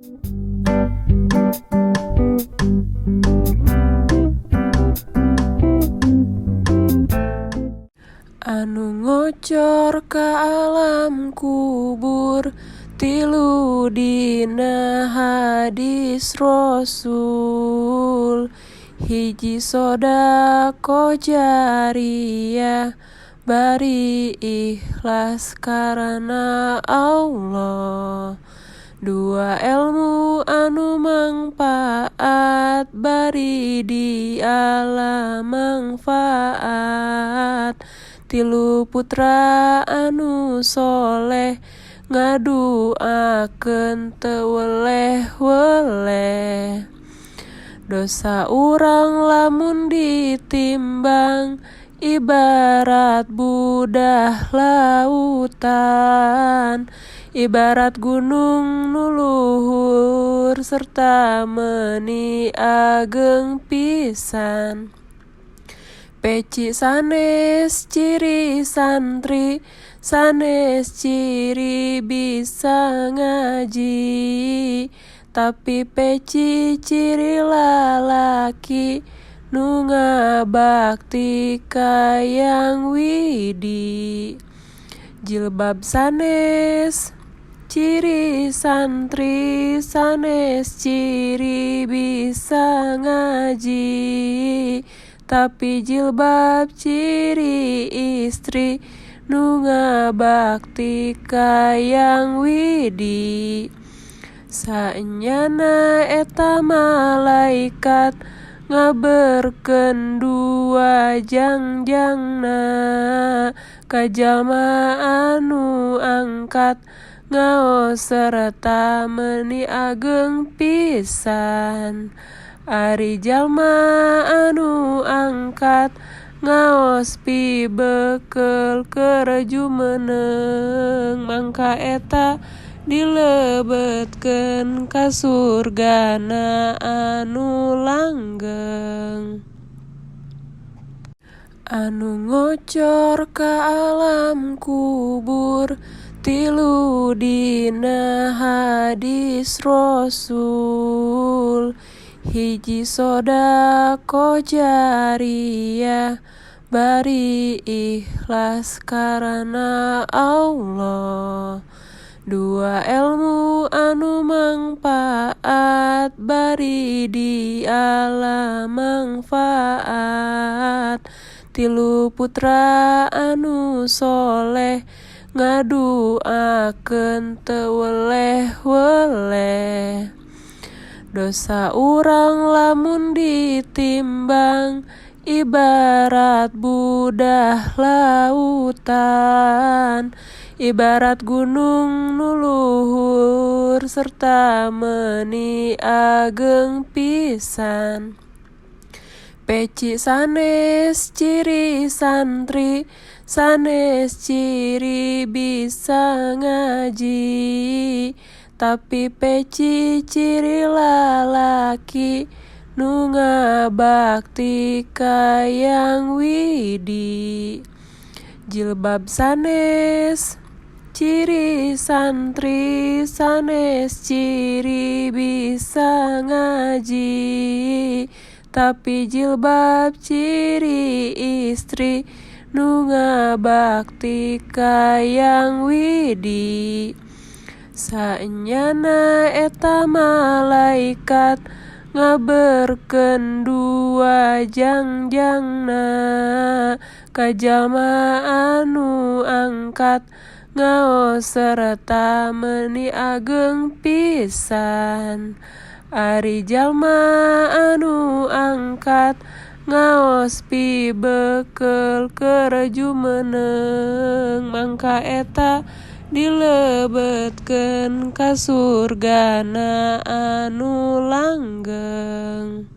Anu ngocor ka alam kubur tilu dina hadis Rasul, hiji sodaqoh jariyah bari ikhlas karana Allah, dua elmu anu mangpaat bari diala mangfaat, tilu putra anu soleh ngaduakeun teu weleh-weleh. Dosa urang lamun ditimbang ibarat budah lautan, ibarat gunung nu luhur serta meuni ageng pisan. Peci sanes ciri santri, sanes ciri bisa ngaji, tapi peci ciri lalaki nu ngabakti ka Yang Widi. Jilbab sanes ciri santri, sanes ciri bisa ngaji, tapi jilbab ciri istri nu ngabakti ka Yang Widi. Saenyana eta malaikat ngaberkeun dua jangjangna ka jalma anu angkat ngaos serta meuni ageng pisan. Ari jalma anu angkat ngaos pibekel keur jumeneng, mangka eta dilebetkeun ka surgana anu langgeng. Anu ngocor ka alam kubur tilu dina hadis Rasul, hiji sodaqoh jariyah bari ikhlas karana Allah, dua elmu anu mangpaat bari diala mangfaat, tilu putra anu soleh ngaduakeun teu weleh-weleh. Dosa urang lamun ditimbang ibarat budah lautan, ibarat gunung nu luhur serta meuni ageng pisan. Peci sanes ciri santri, sanes ciri bisa ngaji, tapi peci ciri lalaki nu ngabakti ka Yang Widi. Jilbab sanes ciri santri, sanes ciri bisa ngaji, tapi jilbab ciri istri nu ngabakti ka Yang Widi. Saenyana eta malaikat ngaberkeun dua jangjangna ka jalma anu angkat ngaos serta meuni ageng pisan. Ari jalma anu angkat ngaos pibekel keur jumeneng, mangka eta dilebetkeun ka surgana anu langgeng.